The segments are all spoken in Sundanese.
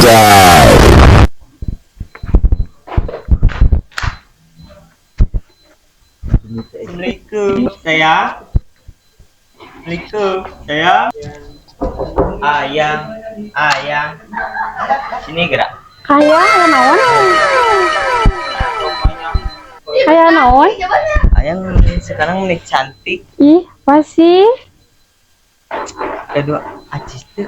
Anjay. Assalamualaikum, saya. Assalamualaikum, saya. Ayang, ayang. Sini gerak. Aya naon? Aya naon? Ayang sekarang nih cantik. Ih, pasti. Gaduh acis tuh.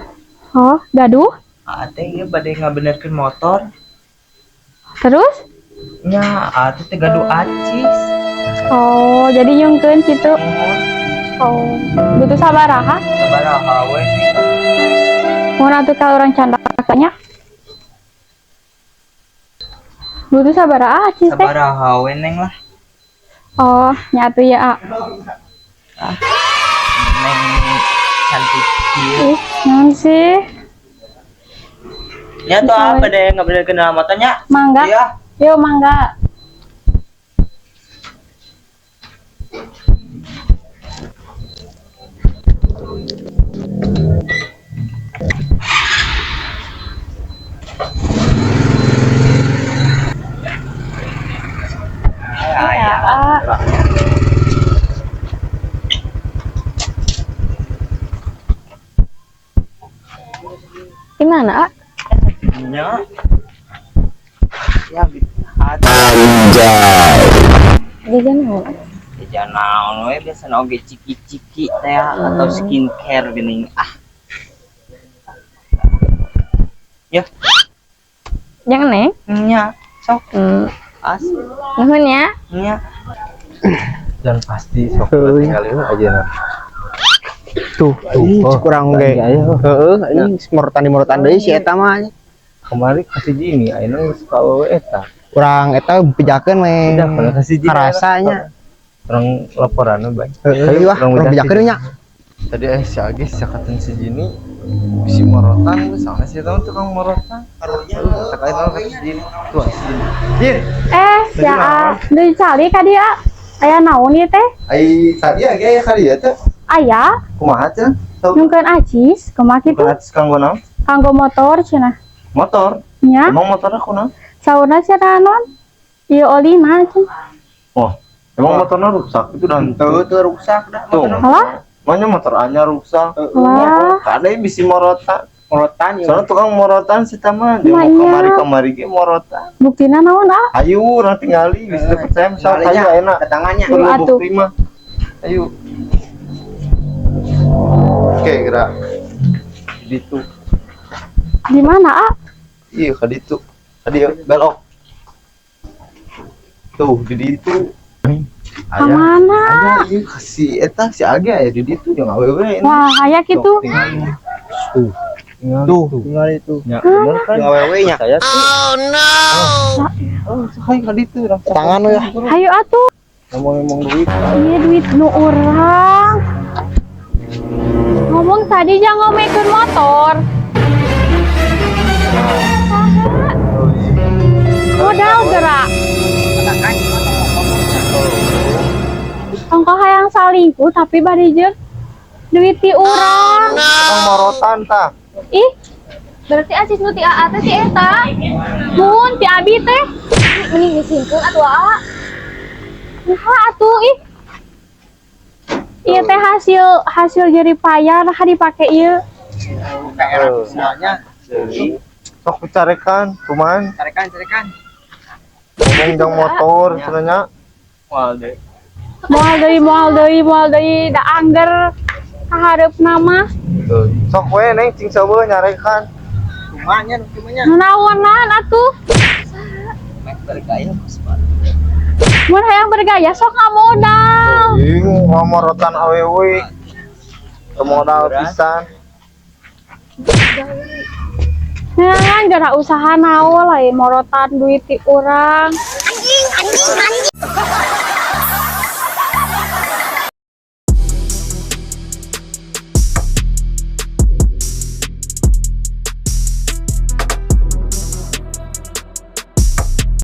Oh, gaduh. Ate ieu bade ngabenerkeun motor. Terus? Nya, ate teh gaduh acis. Oh, jadi nyungkeun kitu. Oh, butuh sabaraha? Sabaraha we? Mun atuh ka urang candaknya. Butuh sabaraha acis teh? Sabaraha we neng lah. Oh, nya atuh ya, A. Ah. Neng cantik kieu. Ih, naon sih? Nya tuh apa deh ngabenerkeun motornya? Mangga. Iya. Yo, mangga. Ayang. Di mana, A? Nya. Ya, ate Anjay. Jajan naon? Jajan naon we biasana oge ciki-ciki teh atau skincare geuning ah. Ya, Jangan neng. nya, sok. As, Nuhun ya. nya. Dan pasti sok tinggal itu aja nah. Tuh, ini kurang ge. Heeh, ini morotan-morotan deui si eta mah. Kemarin kasih gini, ayeuna geus ka awewe eta. Kurang eta pijakeun we. Udah kalau kasih gini. Karasanya. Orang laporan we bae. Heeh, wah, urang pijakeun nya. Tadi si Agis cakatan si Jini si morotan soalnya si eta mah tukang morotan. Karunya. Tak aya naon kata si Jini. Tuh si Jini. Jin. Eh, ya, A. Deui cali ka dia. Aya naon ieu teh? Ai tadi age aya ka dieu teh. Aya, Kumaha cenah? nyungkeun acis, kumaha kitu? Acis kanggo naon? Kanggo motor cenah. Motor. Nya, Emang motornya kunaon? Saurna cenah non? Ieu olina cenah. Oh, emang motornya rusak itu dan Tuh, tuh rusak dah. Tuh. Alah, Makanya motor anyar rusak. Wah. Ada yang bisi morotan. Morotan ya. Soalnya tukang morotan sih teman. Dia mau Maknya. kemari-kemari ge morotan. Buktina naon, A? Ayo, orang tinggali bisa percaya misal Tinggalinya, ayo enak. Ketangannya. Perlu Atuh. bukti mah. Ayo. Oke, gerak. Ditu. Di mana, A? Iya, ka ditu. Tadi belok. Tuh, di ditu. Ka mana? Aya ieu si eta si Age aya di ditu jeung awewe. Wah, aya kitu. Tuh. Tuh, tinggal itu. Ya, bener kan? Jeung awewe nya. Saya tuh. Oh no. Oh, hai ka ditu Tangan we. Hayu atuh. Ngomong-ngomong duit. Iya duit nu urang. Ngomong tadi jangan ngomekeun motor. Saha? Modal gerak. Tongko hayang salingkuh tapi bari jeung duit ti urang. Tukang morotan tah. Ih, berarti acis nu ti AA teh si eta. Mun ti abi teh mending disingkeun atuh AA. Nah atuh ih. Ieu teh hasil hasil jerih payah nah dipake ieu. PR semuanya. Sok dicarekan, cuman Carekan, carekan. ngomong jang motor cenah. Moal deh. Moal deui, moal deui, moal deui da angger kahareupna mah. Sok we neng cing sabeul nyarekan. Kumanya, kumanya. Naonan atuh. Mek bergaya kuspa. Mun hayang bergaya sok ngamodal. Ih, ngomorotan awewe. Modal pisan. Nah, gara usaha naon lain morotan duit ti urang.